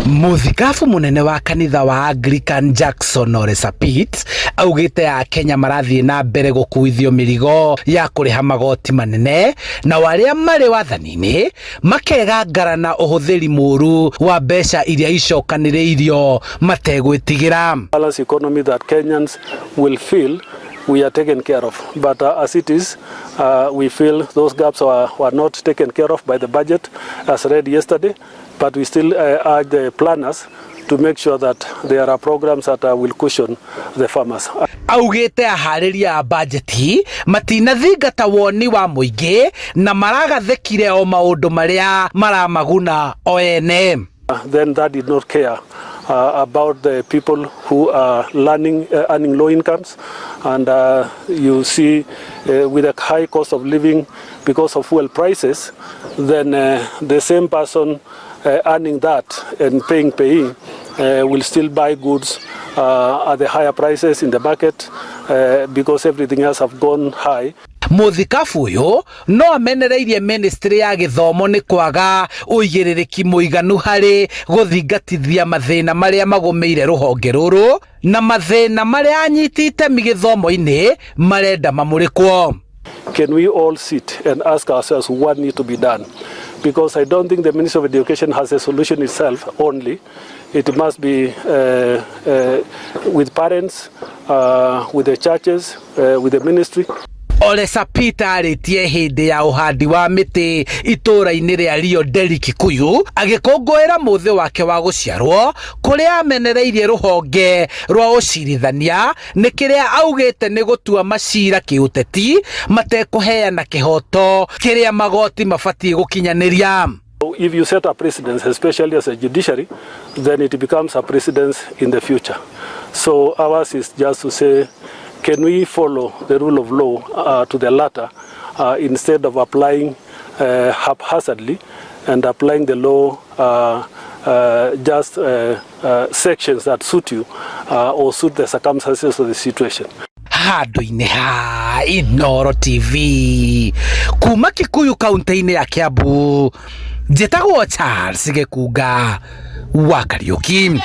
Mũthikabu mũnene wa kanitha wa Anglican Jackson Ole Sapit augĩte Akenya marathiĩ na mbere gũkuithio mĩrigo ya kũrĩha magoti manene, nao arĩa marĩ wathani-inĩ makegangara na ũhũthĩri mũru wa mbeca iria icokanĩrĩirio mategwĩtigĩra. Balance economy that Kenyans will feel we are taken care of. But as it is, we feel those gaps were not taken care of by the budget as read yesterday. But we still urge the planners to make sure that there are programs that will cushion the farmers. Augĩte aharĩria a bajeti matinathingata woni wa mũingĩ na maragathĩkire o maũndũ marĩa maramaguna o ene. Then that did not care about the people who are earning low incomes. And you see, with a high cost of living because of fuel prices, then the same person earning that and paying PAYE will still buy goods at the higher prices in the market because everything else have gone high. Mũthikabu ũyũ no amenereirie ministry ya gĩthomo nĩ kwaga ũigĩrĩrĩki mũiganu harĩ gũthingatithia mathĩna marĩa magũmĩire rũhonge rũrũ na mathĩna marĩa anyiti itemi gĩthomo-inĩ marenda mamũrĩkwo. Can we all sit and ask ourselves what needs to be done? Because I don't think the Ministry of Education has a solution itself only. It must be with parents, with the churches, with the ministry. Ole Sapit arĩtie hĩndĩ ya ũhandi wa mĩtĩ itũũra-inĩ rĩa Rio Deri, Kikuyu, agĩkũngũĩra mũthĩ wake wa gũciarwo, kũrĩa amenereirie rũhonge rwa ũcirithania nĩ kĩrĩa augĩte nĩ gũtua macira kĩũteti matekũheana kĩhoto kĩrĩa magoti mabatiĩ gũkinyanĩria. If you set a precedence, especially as a judiciary, then it becomes a precedence in the future. So ours is just to say, can we follow the rule of law to the letter instead of applying haphazardly and applying the law just sections that suit you or suit the circumstances of the situation? Handũ-inĩ ha Inooro TV kuma Kikuyu, kaunti-inĩ ya Kiambu, njĩtagwo Charles Gĩkunga wa Kariũki.